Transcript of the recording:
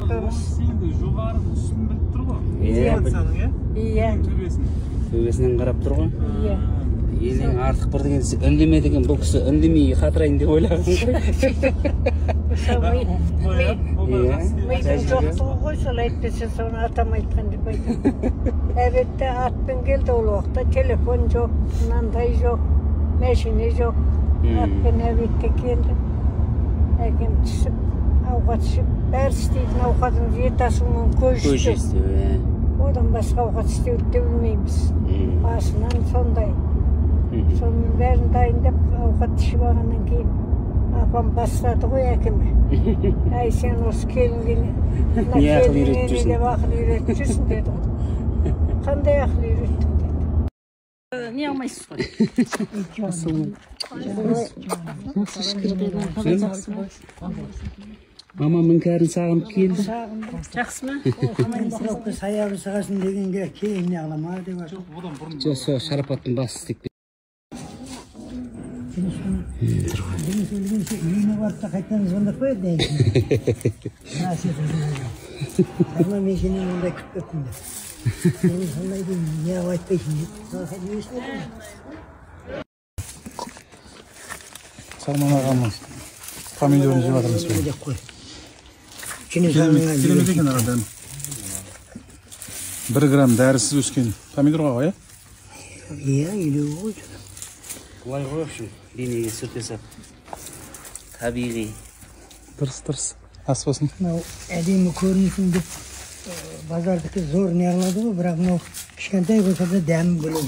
жатқанбыз. Сен де жоғары үстін біліп тұр ғой. Иә. Иә. Төбесінен қарап тұр ғой. Иә. Ең артық бір деген үндеме деген, бұл кісі үндемей қатырайын деп ойлаған ғой. Мидың жоқтығы ғой сол, әйтпесе соны атам айтқан деп айтамын. Әбетте атпен келді ол уақытта, телефон жоқ, мынандай жоқ, мәшине жоқ. Атпен әбетте келді. Әкем түсіп, ауқат ішіп, бәрі істейтін ауқатымыз ет асумен көз істеу. Одан басқа ауқат істеуді де білмейміз. Басынан сондай. Сонымен бәрін дайындап, ауқат ішіп алғаннан кейін апам бастады ғой әкеме. Әй, сен осы келінге не ақыл үйретіп жүрсің? Деп ақыл үйретіп жүрсің деді ғой. Қандай ақыл үйреттім деді. Не алмайсыз ғой. Жақсы, шүкір. Мамамның кәрін сағынып келді. Жақсы ма? Саябы сағасын дегенге кейін не қылама деп жатыр. Жоқ, сол Шарапаттың басы істеп Денис өлгенше үйіне барып та қайтадан звондап қояды. Сарма, мен сенен ондай күтпеппін деп. Мен сондай деймін, не қылып айтпайсың деп. Сарман ағамның помидорын жеп жатырмыз. Керемет екен аға дәмі. 1 грамм дәрісіз өскен помидор ғой, иә? Иә, елеу ғой. Былай ғой, в общем, денеге сүрте сап. Табиғи. Дұрыс, дұрыс. Ас болсын. Мынау әдемі көрінсін деп базардікі зор не қылады ғой, бірақ мынау кішкентай болса да дәмі бөлек.